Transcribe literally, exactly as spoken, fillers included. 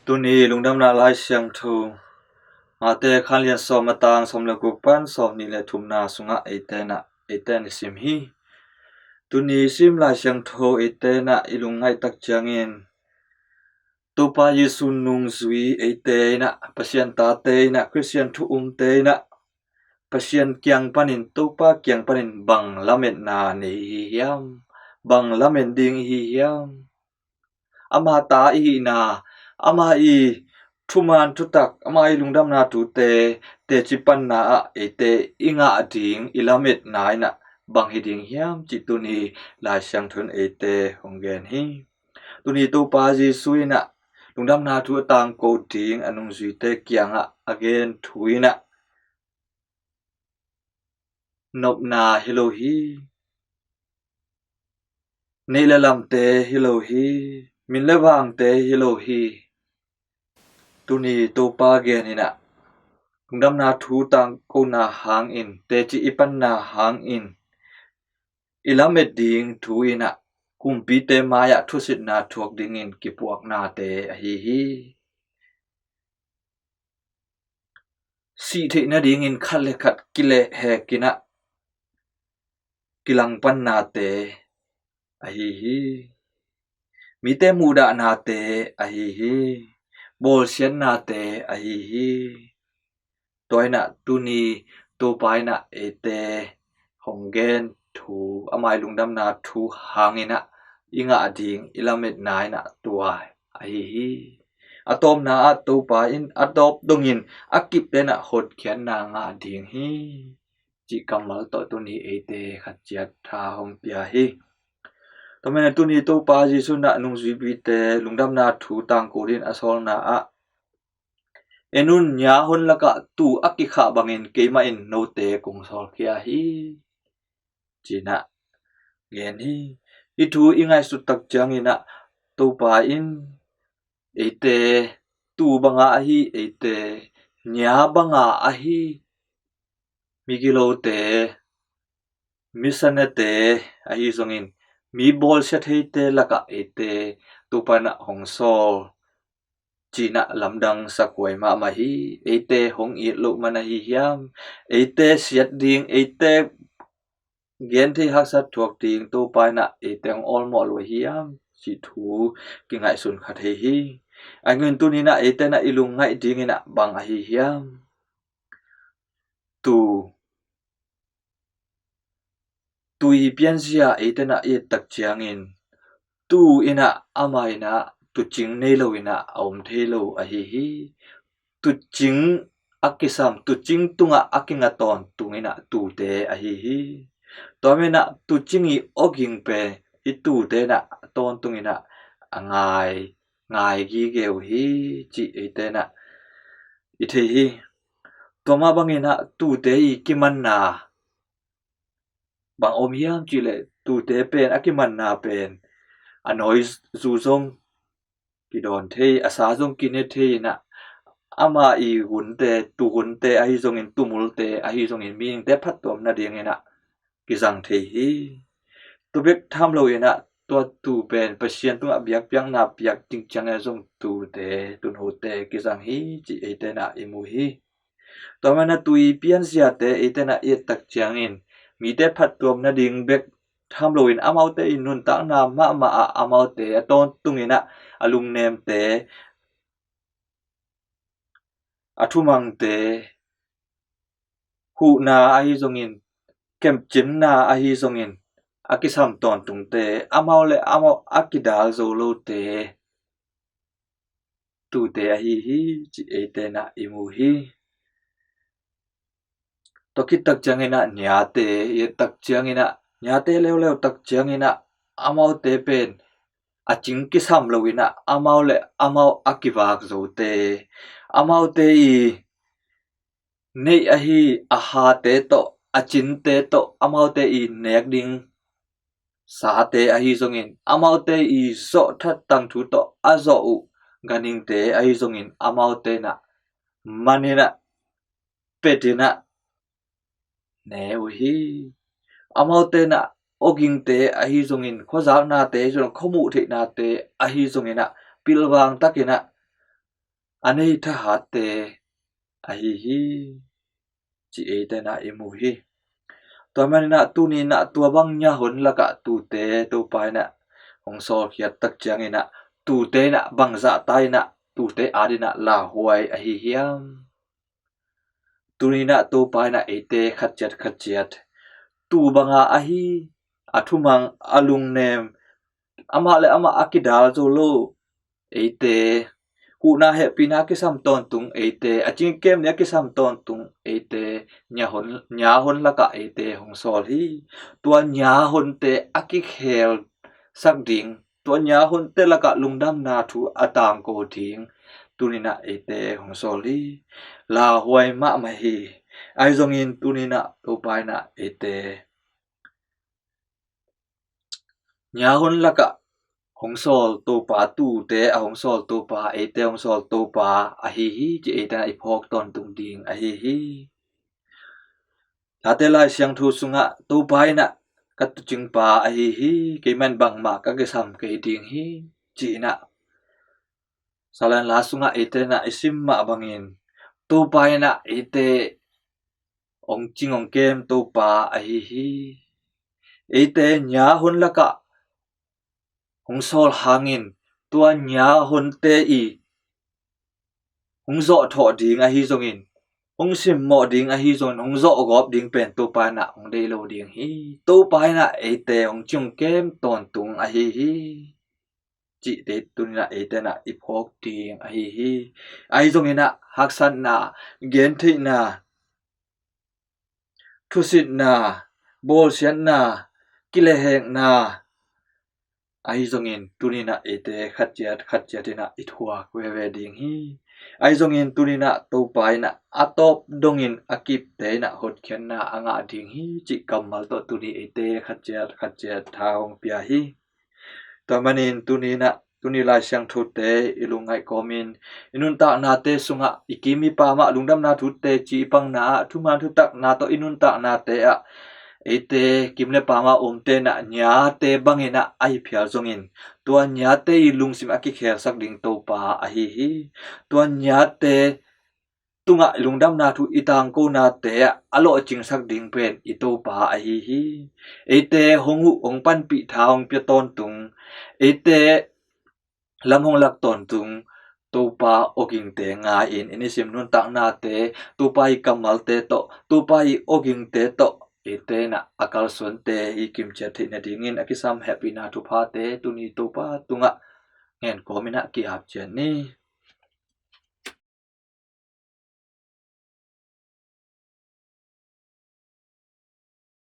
Tuni lungdamna Lai Siangtho Mate khanlian sawm a tang sawm le guk pan sawm nih le thumna sungah eite in ah, eite in i sim hi. Tuni sim Lai Siangtho eite in ah i lungngaih tak ciangin Topa Jesu nungzui eite in ah, Pasian tate in ah, Khristian thu umte in ah, Pasian kiang panin, Topa kiang panin bang lametna nei i hi hiam? Bang lamet ding i hi hiam? Ama ta i hihna, ama i thuman thutak, ama i lungdamna thute teci panna ah eite i ngah ding i lametna in ah bang hi ding hiam cih tuni Lai Siangtho in eite hong gen hi. Tuni Topa Jesu in ah lungdamna thu a tangko ding a nungzuite kiangah a gen thu in ah nopna hi lo hi. Neih le lamte hi lo hi. Min le vangte hi lo hi. Tuni Topa gen in ah lungdamna thu tangkona hangin, teci i panna hangin i lamet ding thu in ah kumpite mai-ah thusitna thuak dingin kipuaknate ahi hi. Sih theih nadingin khat le khat kilehhek in ah kilangpannate ahi hi. Mite muhdahnate ahi hi. Bawlsiatnate ahi hi. Tua in ah tuni Topa in ah eite hong gen thu, ama i lungdamna thu hangin ah i ngah ding i lametna in ah tua ahi hi. A tawpna ah Topa in a tawp dongin a kipte in ah hotkhiatna ngah ding hi, cih kammal tawh tuni eite khat ciat tha hong pia hi. Tua manin ah tuni Topa Jesu in ah nungzuipite lungdamna thu tangko dingin a sawlna ah, "En un, nia hon lakah tuu a kikhah bangin keimah in note kong sawlkhia hi," ci-in ah gen hi. Hih thu i ngaihsut tak ciangin ah Topa in eite tuu banga ahi, eite nia banga ahi, migilote, misanete ahi zongin, mi bawlsia theite lakah eite Topa in ah hong sawl ci-in ah lamdang sakhuai mahmah hi. Eite hong it loh man ahi hiam? Eite siat ding, eite genthei haksat thuak ding Topa in ah eite hong awlmawh lo ahi hiam cih thu kingaihsun kha thei hi. Ahi zongin tuni in ah eite in ah i lungngaih dingin ah bang ahi hiam? Tuu. Tuu i pianzia eite in ah i et tak ciangin, tuu in ah ama in ah tuucing nei lo in ah a om thei lo ahi hi. Tuucing a kisam, tuucing tungah a kinga tawntung in ah tuute ahi hi. Tua manin ah tuucing i awging pen hih tuute in ah tawntung in ah a ngai, ngai gige uh hi cih eite in ah i thei hi. Tua mah bangin ah tuute i kimanna bang om hiam cih leh, tuute pen a kimanna pen a nawi zu zong kidawn thei, a sa zong kine thei in ah, ama i hunte, tuuhunte ahi zongin, tuumulte ahi zongin, mihingte phattuam nadingin ah kizang thei hi. Tua bek tham lo in ah, tua tuu pen Pasian tungah biakpiakna piak ding ciangin zong tuute, tuunote kizang hi cih eite in ah i mu hi. Tua manin ah tuu i pianziate eite in ah i et tak ciangin, mite phattuam nading bek tham loin, amaute i nuntakna mahmah ah amaute a tawntung in ah a lungnemte, a thumangte, huhna ahi zongin, kemcinna ahi zongin, a kisam tawntungte, amau le amau a kidal zo lote, tuute ahi hi cih eite in ah i mu hi. Tua khit tak ciangin ah niate i et tak ciangin ah, niate leuleu tak ciangin ah, amaute pen a cing kisam lo in ah, amau le amau a kivak zote, amaute i neih ahi a hate tawh, a cinte tawh, amaute i nek ding sate ahi zongin, amaute i zawh that tangthu tawh a zawh uh ganhingte ahi zongin, amaute in ah man in ah, pet in ah ne uh hi. Amaute in ah awgingte ahi zongin, khuazaknate ahi zongin, khuamuh theihnate ahi zongin ah, pilvang takin ah a nei thahatte ahi hi, ci eite inah i mu hi. Tua maninah tuninah tua bang nya hon lakah tuute Topa inah hong sawlkhiat tak cianginah tuute inah bangzahta inah tuute adinah lauhuai ahi hiam? Tuninah Topa inah eite khatciat khatciat tu banga ahi, a thumang, a lungnem, amah le amah a kidal zo lo eite, huhna hehpihna a kisam tawntung eite, a cingkem ni a kisam tawntung eite, nya hon, nya hon lakah eite hong sawl hi. Tua nya honte a kikhel sak ding, tua nya honte lakah lungdamna thu a tangko ding tuninah eite hong sawl hi. Lauhuai mahmah hi. Ahi zongin tuninah Topa inah eite nya hon lakah hong sawl Topa, tuute a hong sawl Topa, eite hong sawl Topa ahi hi, ci eite inah i phawk tawntung ding ahi hi. Late Lai Siangtho sungah Topa inah ka tuucingpa ahi hi, keimah in bangmah ka kisam kei ding hi, ci inah Salanla sungah eite inah i sim mah bangin Topa inah eite hong cing hong kem Topa ahi hi. Eite nya hon lakah hong sawl hangin tua nya honte i hong zawhthawh ding ahi zongin, hong simmawh ding ahi zongin, hong zawhgawp ding pen Topa inah hong deih lo ding hi. Topa inah eite hong cing hong kem tawntung ahi hi, cihte tuninah eite inah i phawk ding ahi hi. Ahi zonginah haksatna, gentheihna, thusitna, bawlsiatna, kilehhekna ahi zongin tuninah eite khatciat khatciat inah i thuak veve ding hi. Ahi zongin tuninah Topa inah a tawp dongin a kipte inah hotkhiatna a ngah ding hi, cih kammal tawh tuni eite khatciat khatciat tha hong pia hi. Tua manin tuninah tuni Lai Siangthote i lungngaih kawmin i nuntaknate sungah i kim i pamah lungdamna thute ci i pangna ah thuman thutakna tawh i nuntaknate ah eite kim le pamah omte inah nyate banginah ahi phial zongin tua nyate i lungsim a kikhelsak ding Topa ahi hi. Tua nyate tungah i lungdamna thu i tangkonate ah a lawhcingsak ding pen i Topa ahi hi. Eite hong huh hong panpih tha hong pia tawntung, eite lam hong lak tawntung Topa awgingte ngai-in i nisim nuntaknate Topa i kammalte tawh, Topa i awgingte tawh eite inah a kalsuante i kimciat theih nadingin a kisam hehpihna thuphate tuni Topa tungah ngen kawm inah ki-ap ciat ni.